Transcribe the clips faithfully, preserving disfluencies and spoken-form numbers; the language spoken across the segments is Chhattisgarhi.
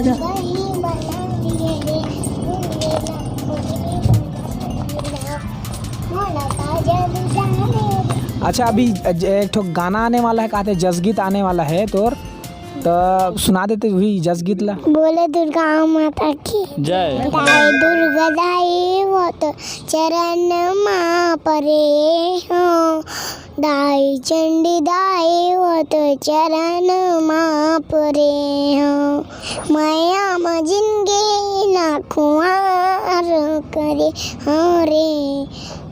अच्छा, अभी ज-, एक ठो गाना आने वाला है, कहते जसगीत आने वाला है तोर, तो सुना देते वही जसगीत ला। बोले दुर्गा माता की जय। दाई दुर्गा दाई वो तो चरण मा परे हो, दाई चंडी दाई वो तो चरण मा परे हो, मया म जिंदगी ना खुआर करे हो रे,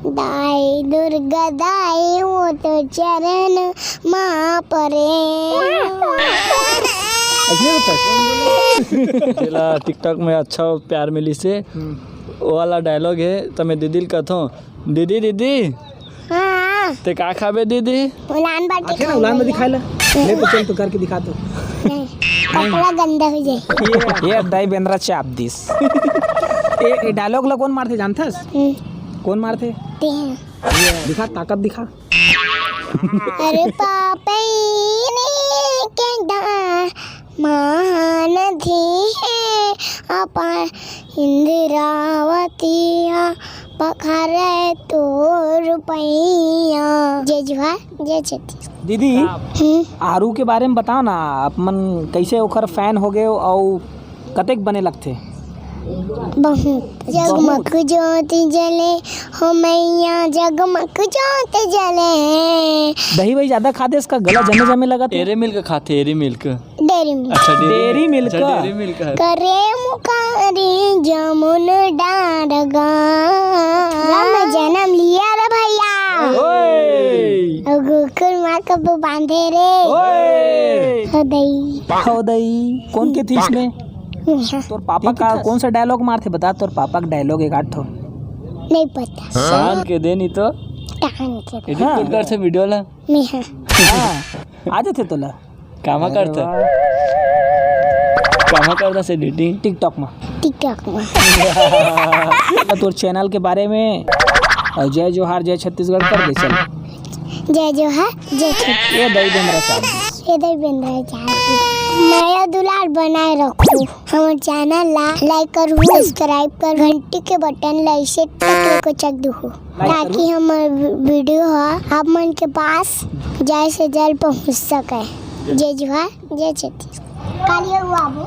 दाई दुर्गा दाई वो तो चरण मा परे हो। ऐसे होता है? जेला TikTok में अच्छा प्यार मिली से, वो वाला डायलॉग है, तो मैं दीदी ल कथों, दीदी, दीदी, हाँ। ते का खाबे दीदी? उलान बाटी आथे ना, उलान बाटी खाए ला। ले तो चल, तो करके दिखा तो। नहीं, कपड़ा गंदा हो जाए। ये दाई बेंदरा चाप दिस। ए, ए डायलॉग ला कौन मारथे जानथस? हम्म। कौन मारथे? ते हैं। दिखा, ताकत दिखा। अरे पापई ने के दा महानदी हे अपार, इंद्रावती हा पखारे तोर पैया। जय जोहार, जय छत्तीसगढ़। दीदी, हम्म। आरू के बारे में बताओ ना, आप मन कैसे ओखर फैन हो गए और कतेक बने लगथे? बहुत। जगमग ज्योति जले हो मैया, जगमग ज्योति जले। दही वही ज्यादा खा देस का, गला जमे जमे लगत हे। एरी मिल्क खाथे, एरी मिल्क। Dairy milk. अच्छा, डेरी डेरी मिल्क। अच्छा, डेरी मिल्क है। करे मुखारी जमुन डारगा। राम जन्म लिया रे भैया। ओए। और गोकुल माँ को वो बांधे रे। ओए। हो दई। हो दई। कौन के थी इसमें? नेहा। तोर पापा का कौन सा डायलॉग मारथे बता, तोर पापा का डायलॉग एक आध ठो। नहीं पता। शान के दे नहीं तो। टांग के दे। एडिट हाँ। कर से वीडियो ला। नेहा। हाँ। आ जाथे तोला। कामा अरे करता? वाह। कामा करता से एडिटिंग? TikTok में। TikTok में। तोर चैनल के बारे में, अ, जय जोहार, जय छत्तीसगढ़ कर दे, चल। जय जोहार, जय छत्तीसगढ़। ये दई बेंदरा चाप दिस। ये दई बेंदरा चाप दिस। मया दुलार बनाए रखू। हमर चैनल ला like करू, subscribe कर, घंटी के बटन ला ऐसे टक ले को चक दुहू। ताकि हमर वी-, वीडियो ह आप मन के पास जाए से जल्द पहुंच सके। जय जोहार, जय छत्तीसगढ़। कालिया बाबू।